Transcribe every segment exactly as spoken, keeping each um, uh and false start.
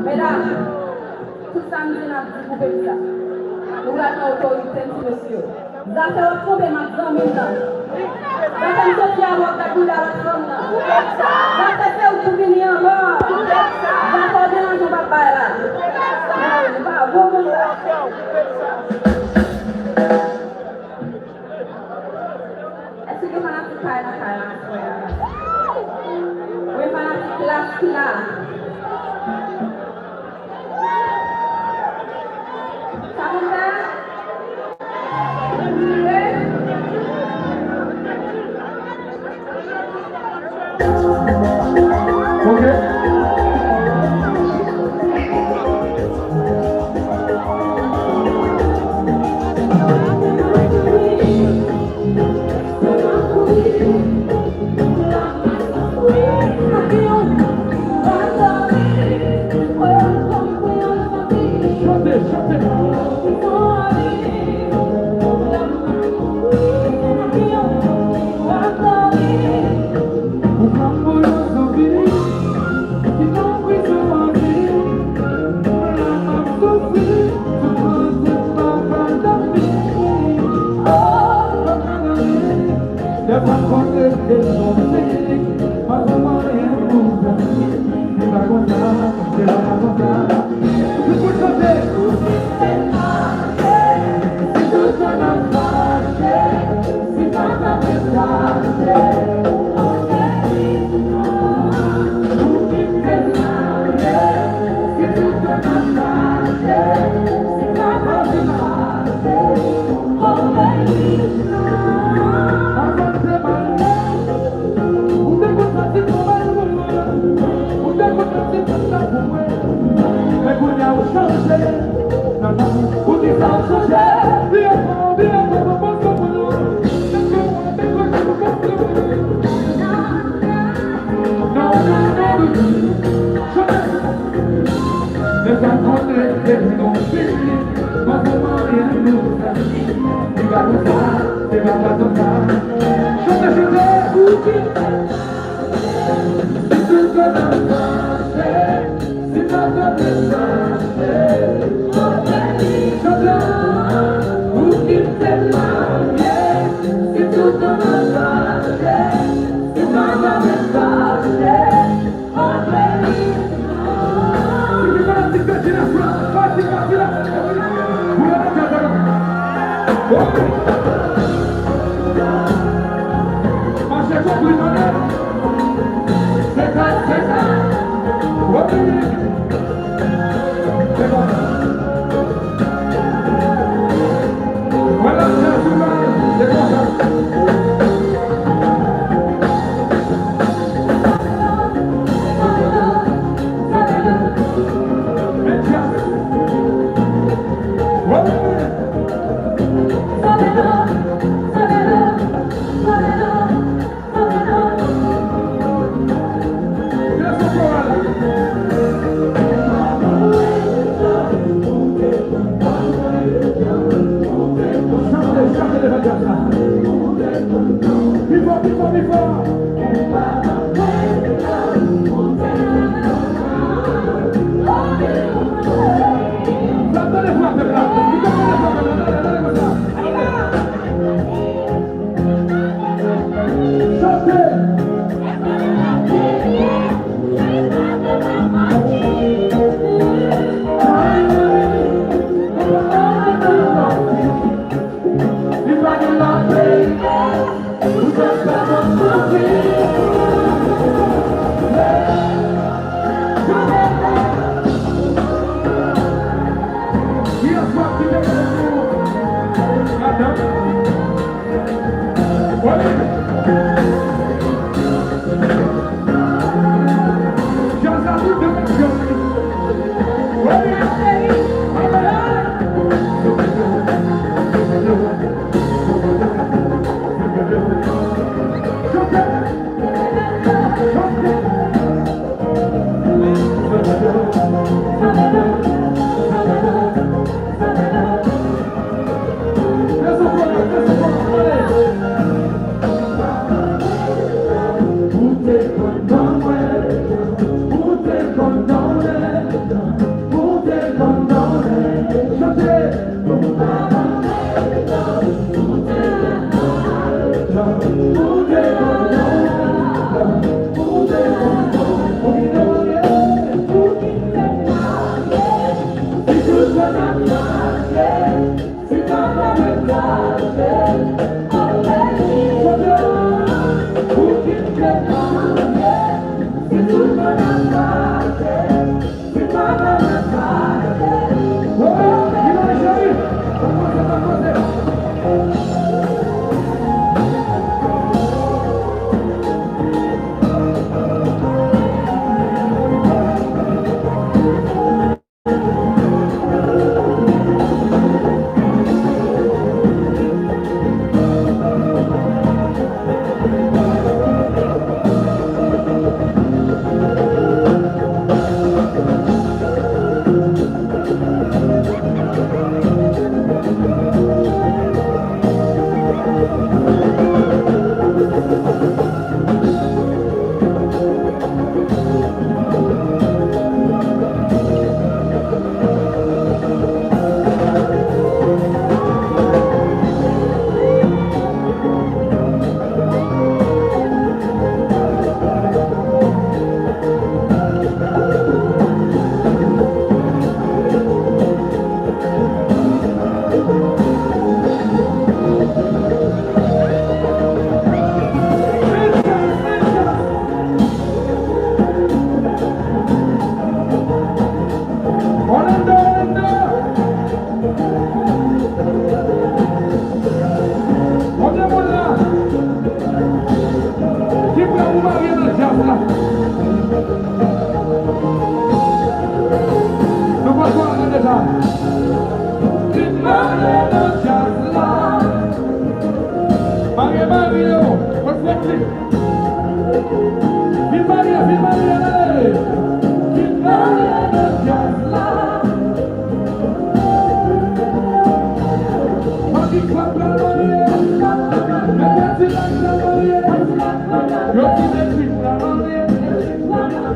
Medam, tout sa m di n ap di pou peyi a. Nou pral nan otorite n, ti mesye. Zafè w ap twonpe m ak zanmi m nan. Zafè m soti avè w ap gad bouda lòt fanm nan. Zafè se ou k pou vini anvan. Zafè w gen lajan w p ap bay la. Men, nou pa bon moun sa. Èske gen fanatik kay nan kay la aswè a? Mwen fanatik klas ki la. Sa pou fè? Ok.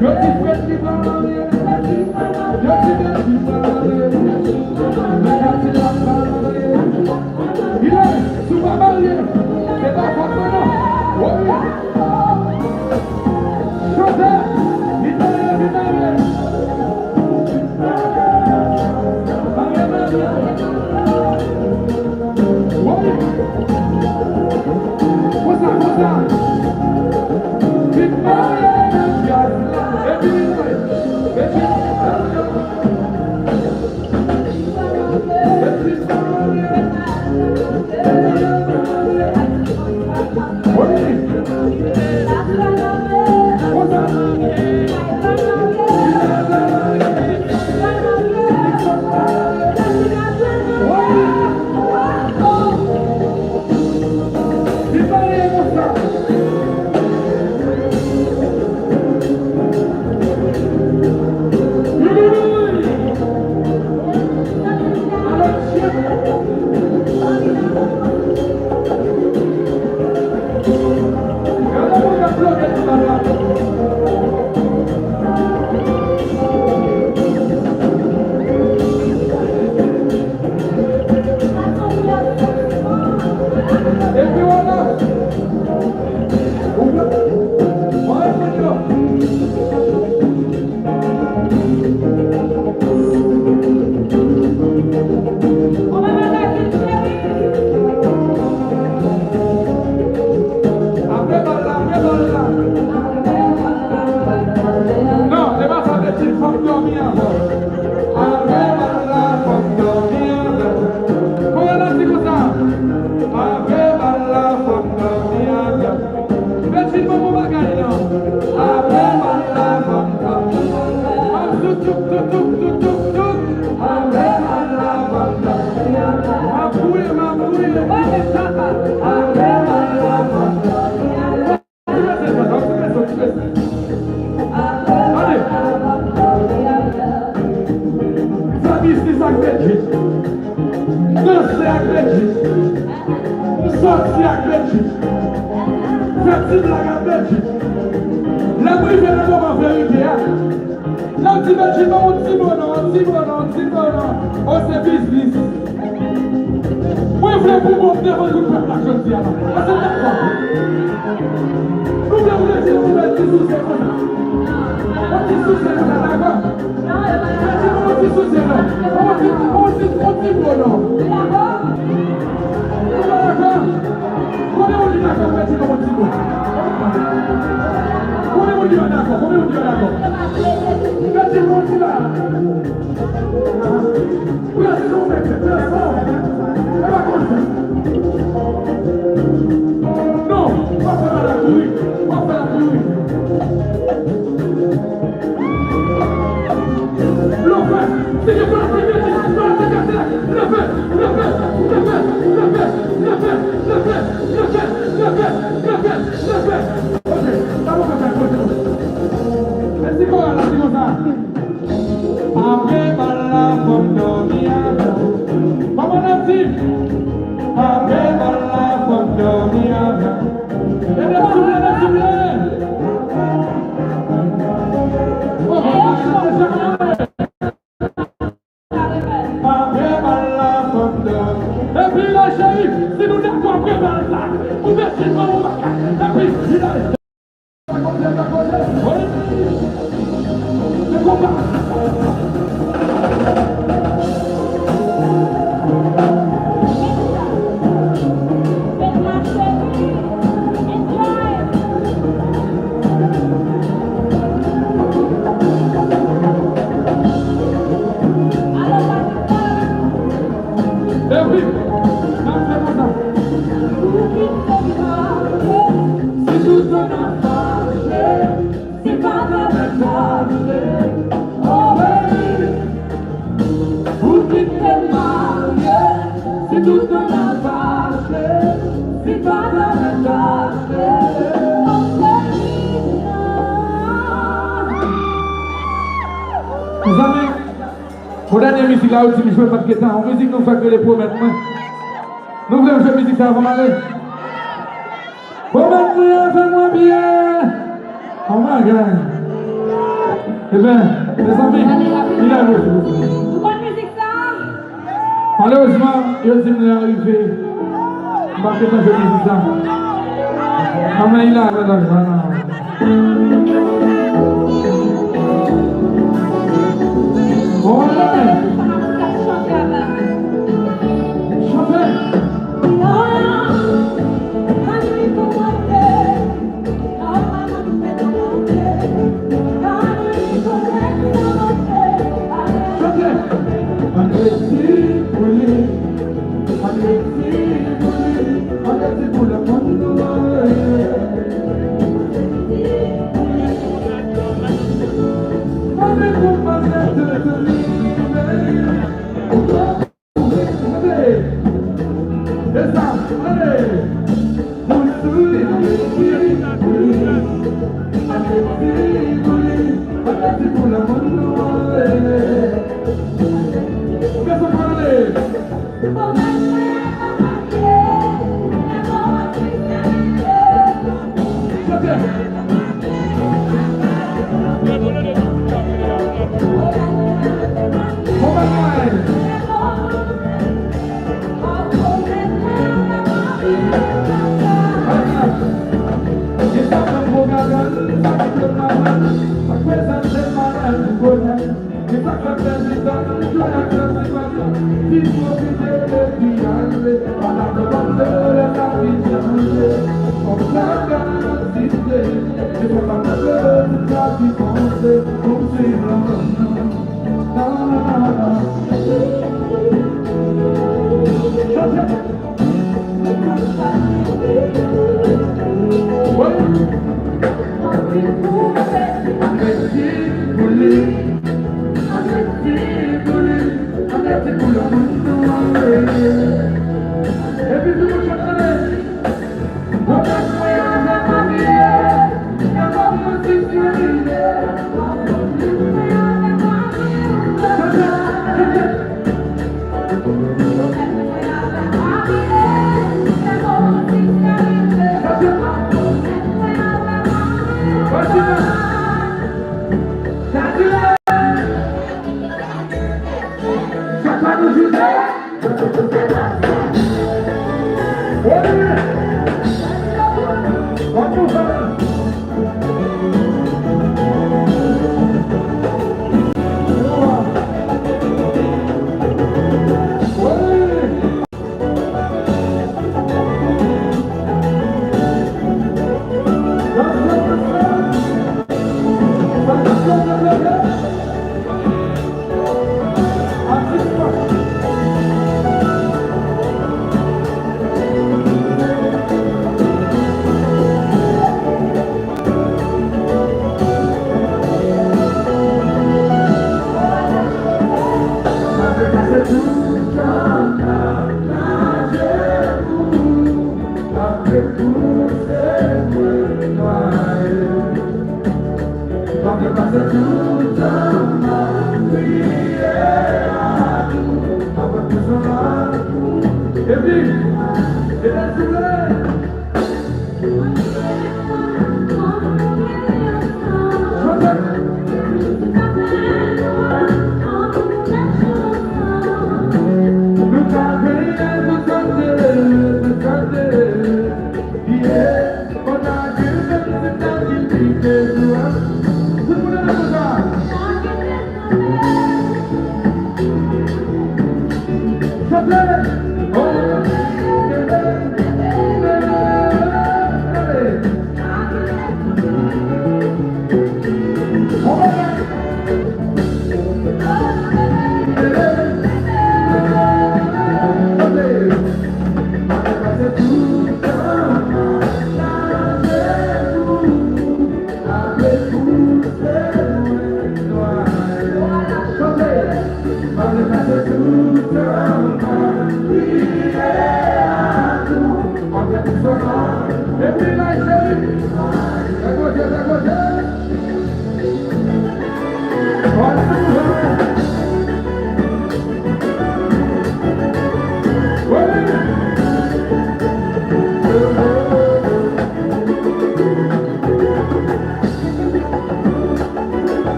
Yo di Fredly pa marye. Yo di Fredly pa marye. Men Kadilak pa marye. Ilè, si w pa marye, se pa fòt mwen non. Wi. Chante, vin marye, vin marye. Marye, marye. Wi. Konsa, konsa. Vin marye nan djaz la. Epi, epi, Apre bal la, apre bal la. Non, e pa sa, Bedjine, fò m dòmi avan. Apre bal la, fò m dòmi avan. Kòman l ap di konsa? Apre bal la, fò m dòmi avan. Bedjine, ban m yon bagay non. Apre bal la, fò m dòmi avan. M ap sou touk, touk, touk, touk, touk, touk. Apre bal la, fò m dòmi avan. M ap boule, m ap boule. Apre bal la, fò m dòmi avan. Ti pèse, ti pèse, ti pèse. Tande. Fè biznis ak Bedjine. Danse ak Bedjine. Sòti ak Bedjine. Fè ti blag ak Bedjine. Lè m rive nan moman verite a, lè m di Bedjine ban m yon ti mo non, yon ti mo non, yon ti mo non. O, se biznis. Mwen vle pou bon devan tout pèp la jodi a la. Èske w dakò? Nou vle, nou vle di nou fè ti souse konsa. Yon ti souse konsa, dakò? Mwen di nou yon ti souse non. Yon ti, yon ti, yon ti po non. Nou pa dakò? Konbyen moun ki dakò pou mwen di nou yon ti po? Konbyen moun ki pa dakò? Konbyen moun ki pa dakò? Mwen di nou yon ti bagay. Presyon, mesye, presyon. E pa konsa. Non, w ap fè mal la kouri. W ap fè la kouri. Lofè, si gen fanatik Bedjine, fanatik Kadilak, leve, leve, leve. Ok, sa mwen fè sa, kote nou? Mèsi koral la, di konsa. Apre bal la, fò m dòmi avan. Kòman n ap di? Apre bal la, fò m dòmi avan. E nèg souple, nèg souple. Oh, oh, oh, oh, oh. Apre bal la, fò m dòmi. Epi la, cheri, si nou dakò apre bal la, ou mèt di mwen ou pa ka. Epi, li la. Epi, n ap fè konsa. Si tout moun ap fache, se pa avèk fache. Oh, baby, ou kite m ale. Si tout moun ap fache, se pa avèk fache. Oh, baby, non. Mezanmi, Bon, dènye mizik la, yo di m jwe m pa t gentan. Yon mizik nou fè k rele Pwomèt Mwen. Nou vle m jwe mizik sa avan m ale? Pwomèt mwen avè mwen byen. Oh my God. Ebyen, mezanmi, li la, nou konn mizik sa? Malerezman, yo di m lè a rive. M pa gentan jwe mizik sa. Anmè, li la, la, la, la, la. Olè! Chante!